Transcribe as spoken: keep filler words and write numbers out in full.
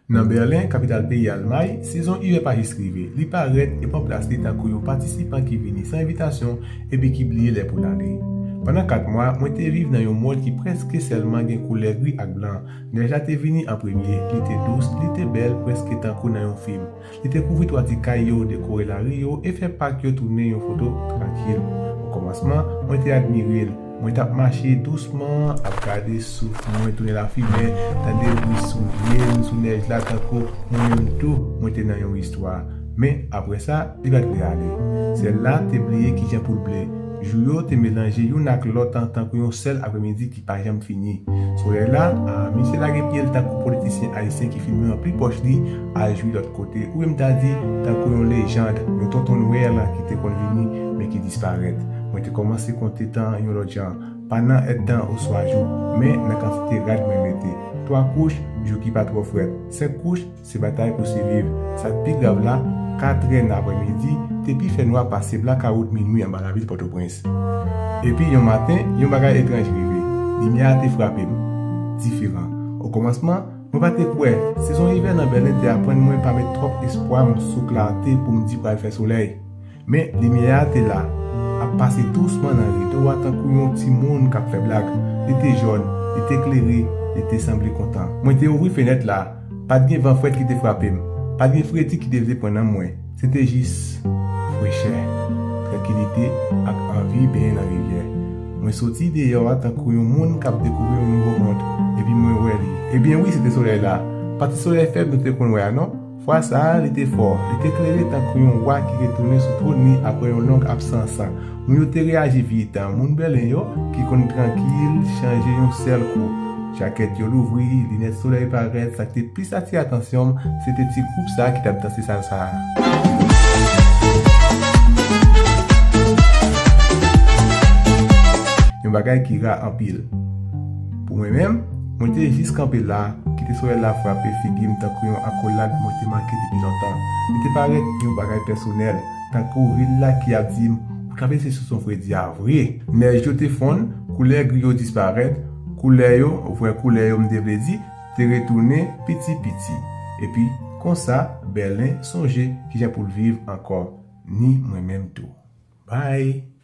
Nan Bèlen, kapital peyi Almay, sezon ivè pa jis rive. Li parèt e pran plas li tankou yon patisipan ki vini san envitasyon epi ki bliye lè pou l ale. Pandan kat mwa, mwen te viv nan yon mòd ki prèske sèlman gen koulè gri ak blan. Nèj la te vini an premye, li te dous, li te bèl, prèske tankou nan yon fim. Li te kouvri twa ti kay yo, dekore lari yo, e fè pak yo tounen yon foto trankil. Okòmansman, mwen te admire l. Mwen t ap mache dousman, ap gade souf mwen tounen lafimen, tande bri soulye m sou nèj la tankou mwen menm tou, mwen te nan yon istwa. Men, apre sa, li pa t vle ale. Syèl la te bliye kijan pou l ble. Jou yo te melanje youn ak lòt an tankou yon sèl apremidi ki pa janm fini. Solèy la, a, misye lage pye l tankou politisyen ayisyen ki fin ranpli pòch li al jwi lòt kote, oubyen m ta di, tankou yon lejand, yon tonton nwè la ki te konn vini, men ki disparèt. Mwen te kòmanse konte tan yon lòt jan, pa nan èdtan oswa jou, men nan kantite rad mwen mete. Twa kouch, jou ki pa twò frèt, senk kouch, se batay pou siviv. Sa k pi grav la, kat è nan aprèmidi te pi fè nwa pase blakawout minwi anba lavil Pòtoprens. Epi yon maten, yon bagay etranj rive. Limyè a te frape m. Diferan. Okòmansman, mwen pa te kwè. Sezon ivè nan Bèlen te aprann mwen pa met twòp espwa m sou klate pou m di pral fè solèy. Men, limyè a te la, ap pase dousman nan rido a tankou yon timoun k ap fè blag. Li te jòn, li te klere, li te sanble kontan. Mwen te ouvri fenèt la. Pa t gen van frèt ki te frape m. Pa t gen fredi ki te vle pran nan mwen. Se te jis frechè, trankilite ak anvi benyen nan rivyè. Mwen soti deyò a tankou yon moun k ap dekouvri yon nouvo mond, epi mwen wè li. Ebyen wi, se te solèy la. Pa ti solèy fèb nou te konn wè a non. Fwa sa a, li te fò. Li te klere tankou yon wa ki retounen sou twòn li apre yon long absans. Moun yo te reyaji vit. Moun Bèlen yo, ki konn trankil, chanje yon sèl kou. Jakèt yo louvri, linèt solèy parèt, sa k te plis atire atansyon m, se te ti gwoup sa a ki t ap danse salsa a. Yon bagay ki ra anpil. Pou mwen menm, mwen te jis kanpe la, kite solèy la frape figi m tankou yon akolad mwen te make depi lontan. Li te parèt yon bagay pèsonèl, tankou vil la ki ap di m, ou travèse sezon fredi a vre. Nèj yo te fonn, koulè gri yo disparèt, koulè yo, vrè koulè yo m te vle di, te retounen piti piti. Epi, konsa, Bèlen sonje kijan pou l viv ankò, ni mwen menm tou. Bye!